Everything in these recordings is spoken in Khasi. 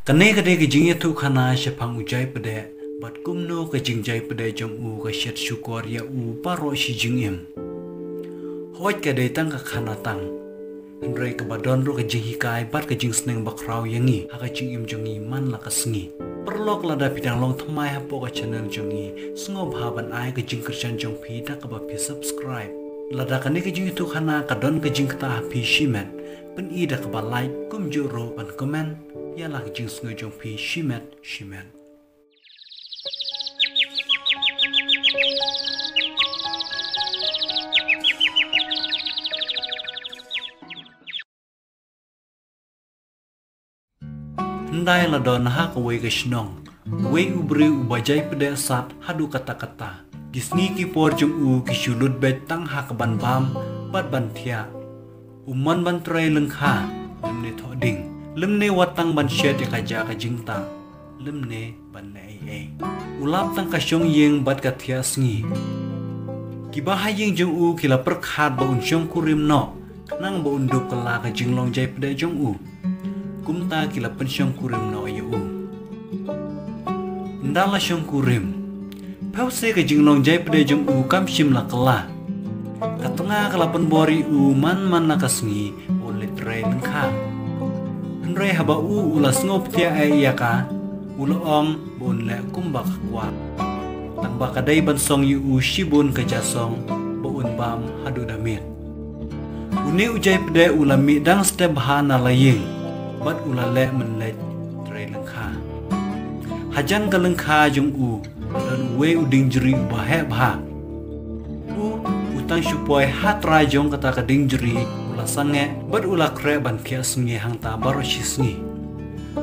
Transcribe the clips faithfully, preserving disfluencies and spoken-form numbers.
Kane ka dei ka jingïathuhkhana shaphang u Jaipdeh, bad kumno ka jingjai pdeh jong u ka shet shukor ïa u baroh shi jingim. Hooid, ka dei tang ka khana tang, hynrei kaba don ruh ka jinghikai bad ka jingsneng bakhraw ïa ngi ha ka jingim jong ngi man la ka sngi. Paralok, lada phi dang long thymmai hapoh ka channel jong ngi, sngewbha ban ai ka jingkyrshan jong phi da kaba phi subscribe. Lada kane ka jingïathuhkhana ka don ka jingktah ha phi shimet, pyni da kaba like, kumjuh ruh ban comment ïa la ka jingsngew jong phi shimet shimet. Hyndai la don ha kawei ka shnong, uwei u briew uba jai pdeh sat haduh katta katta. Ki sngi ki por jong u ki shu lut beit tang ha ka ban bam bad ban thiah. Um mon ban trei lyngkha, lymne thoh ding, lymne wat tang ban shet ïa ka ja ka jingtah, lymne ban leh ei ei. U lap tang ka shong ïing bad ka thiah sngi. Kiba ha ïing jong u ki la pyrkhat ba un shongkurim noh, khnang ba un dup kylla ka jinglong jai pdeh jong u. Kumta ki la pynshongkurim noh ïa u. Ynda la shongkurim, phewse ka jinglong jai pdeh jong u kam shym la kylla. Ka tnga ka la pynbor ïa u man man la ka sngi ba un leit trei lyngkha. Hynrei haba u u la sngewptiah eh ïa ka, u la ong ba un leh kumba ka kwah. Tang ba ka dei ban song ïa u shibun ka ja song ba un bam haduh da miet. Une u jai pdeh u la mih dang step bha na la ïing bad u la leh mynleit trei lyngkha. Hajan ka lyngkha jong u la don uwei u diengjri uba heh bha. U, u tang shu poi ha trai jong kata ka diengjri, u la sangeh bad u la khreh ban thiah sngi hangta baroh shi sngi.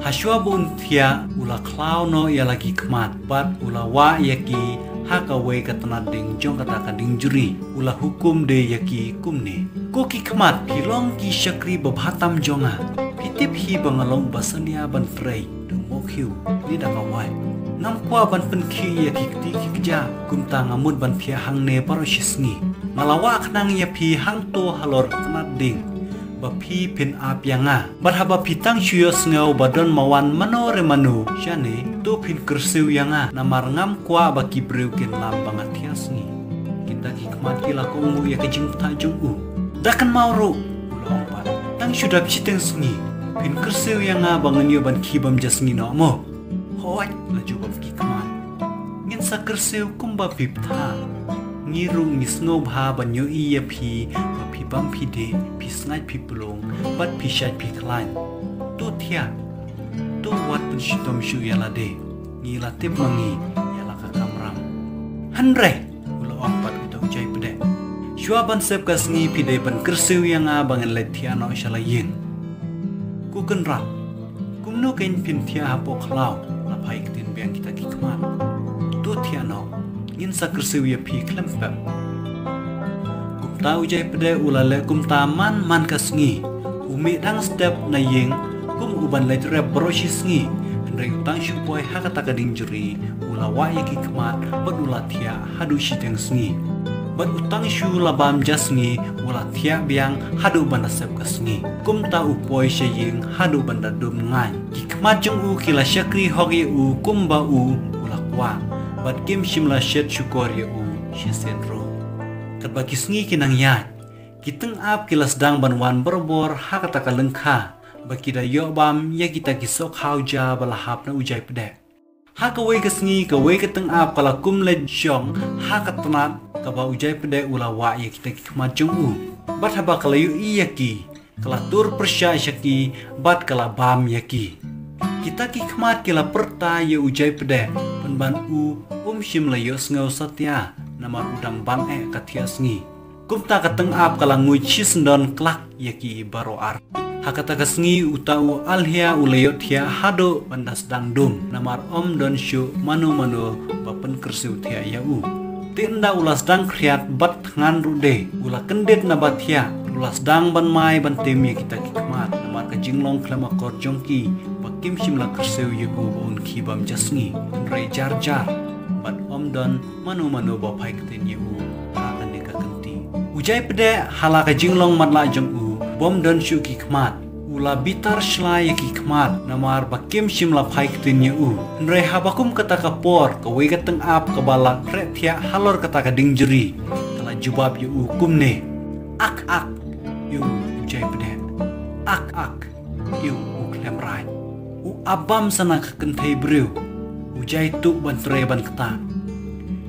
Ha shuwa ba un thiah, u la khlaw noh ïa la ki khmat bad u la wah ïa ki ha kawei ka tnat ding jong kata ka diengjri. U la hukum de ïa ki kumne: Ko ki khmat, phi long ki shakri babha tam jong nga. Phi tip hi ba nga long ba sania ban trei da u mokhiew ne da ka wait. Ngam kwah ban pynkhih ïa ki kti ki kjat, kumta nga mut ban thiah hangne baroh shi sngi. Nga la wah khnang ïa phi hangto halor tnat ding ba phi phin ap ïa nga. Bad haba phi tang shu ïohsngew ba don mawan mano re mano shane, to phin kyrsiew ïa nga, namar ngam kwah ba ki briew kin lam ba nga thiah sngi. Kita ki khmat ki la kohnguh ïa ka jingpynthah jong u. Da kynmaw ruh, u la ong pat, tang shu dap shiteng sngi, phin kyrsiew ïa nga ba ngan ïoh ban khie bam ja sngi noh mo? Hooid, la jubab ki khmat, ngin sa kyrsiew kumba phi pynthah. Ngi ruh ngi sngewbha ban ïohi ïa phi ba phi bam phi dih, phi sngaid phi plung bad phi shait phi khlaiñ. To thiah, to wat pynshitom shuh ïa lade. Ngi la tip ma ngi ïa la ka kamram. Hynrei, u la ong pat uta u jai pdeh, shuwa ban sep ka sngi phi dei ban kyrsiew ïa nga ba ngan leit thiah noh sha la ïing. Ko kynrad, kumno kein phin thiah hapoh khlaw? La phai ktien biang kita ki khmat. To thiah noh, ngin sa kyrsiew ïa phi khlem pep. Kumta u jai pdeh u la leh kumta man man ka sngi. U mih dang step na ïing kum u ban leit rep baroh shi sngi. Hynrei u tang shu poi ha kata ka diengchuri, u la wah ïa ki khmat bad u la thiah haduh shiteng sngi. Bad u tang shu la bam ja sngi, u la thiah biang haduh ban da sep ka sngi. Kumta u poi sha ïing haduh ban da dum ngaiñ. Ki khmat jong u ki la shakri hok ïa u kumba u u la kwah, bad kim shym la shet shukor ïa u shisien ruh. Katba ki sngi ki nang ïaid, ki tyngab ki la sdang ban wan barabor ha kata ka lyngkha ba ki da ïoh bam ïa kita ki sohkhaw ja ba la hap na u jai pdeh. Ha kawei ka sngi, kawei ka tyngab ka la kum leit shong ha ka tnat kaba u jai pdeh u la wah ïa kita ki khmat jong u. Bad haba ka la ïohi ïa ki, ka la tur pyrshah sha ki bad ka la bam ïa ki. Kita ki khmat ki la pyrta ïa u jai pdeh, pynban u um shym la ïohsngew satia namar u dang bam eh ka thiah sngi. Kumta ka tyngab ka la nguid shisyndon klak ïa ki baroh ar. Ha kata ka sngi uta u alhia u la ïohthiah haduh ban da sdang dum, namar ym don shuh mano mano ba pynkyrsiew thiah ïa u. Te ynda u la sdang khriat bad thngan ruh de, u la kyndit na ba thiah, u la sdang ban mai ban tim ïa kita ki khmat, namar ka jinglong khlem akor jong ki ba kim shym la kyrsiew ïa u ba un khie bam ja sngi. Hynrei jar jar bad ym don mano mano ba phai ktien ïa u ha kane ka kynti. U jai pdeh ha la ka jinglong matlah jong u, bym don shuh ki khmat, u U la bitar shlai ïa ki khmat namar ba kim shym la phai ktien ïa u. Hynrei haba kum kata ka por kawei ka tyngab kaba la khreh thiah halor kata ka ding jri ka la jubab ïa u kumne: Ak ak ïa u jai pdeh, ak ak ïa u khlem raid. U ap bam sa na ka kynthei briew. U jai tuh ban trei ban ktah.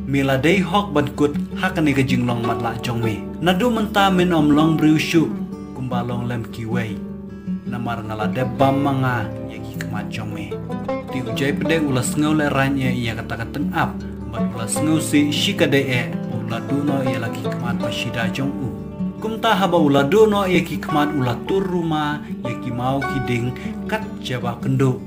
Me la dei hok ban kut ha kane ka jinglong matlah jong me. Naduh mynta men ym long briew shuh kumba long lem kiwei, namar nga la dep bam ma nga ïa ki khmat jong me. Te u jai pdeh u la sngew lehraiñ eh ïa kata ka tyngab bad u la sngewsih shikatdei eh, u la duh noh ïa la ki khmat ba shida jong u. Kumta haba u la duh noh ïa ki khmat u la tur ruma ïa ki maw ki ding kat jaba kynduh.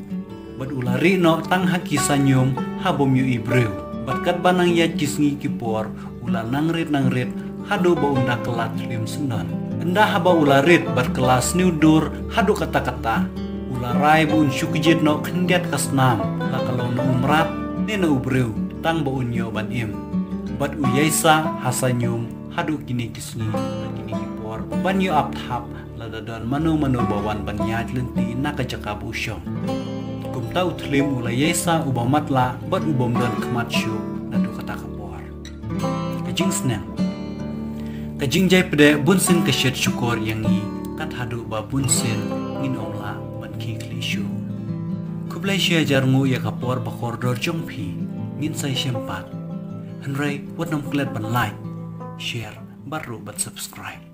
Bad u la rieh noh tang ha ki saiñum ha bym ïohi briew. Bad katba nang ïaid ki sngi ki por u la nang rit nang rit haduh ba un da kylla thlim syndon. Ynda haba u la rit bad kylla sniew dur haduh katta katta, u la rai ba un shu kjit noh khyndiat ka snam, la ka long na u mrad ne na u briew, tang ba un ïoh ban im. Bad u ïaisah ha saiñum haduh kine ki sngi, ha kine ki por, ban ïoh ap thap lada don mano mano ba wan ban ïaid lynti na ka jaka ba u shong. Kumta u thlim u la ïaisah uba matlah bad u bym don khmat shuh naduh kata ka por. Ka jingsneng. Ka jingjai pdeh bunsien ka shet shukor ïa ngi, kat haduh ba bunsien ngin ym lah ban khih khlieh shuh. Khublei shihajar nguh ïa ka por ba kordor jong phi. Ngin sa ïashem pat. Hynrei wat nym klet ban like, share bad ruh ban subscribe.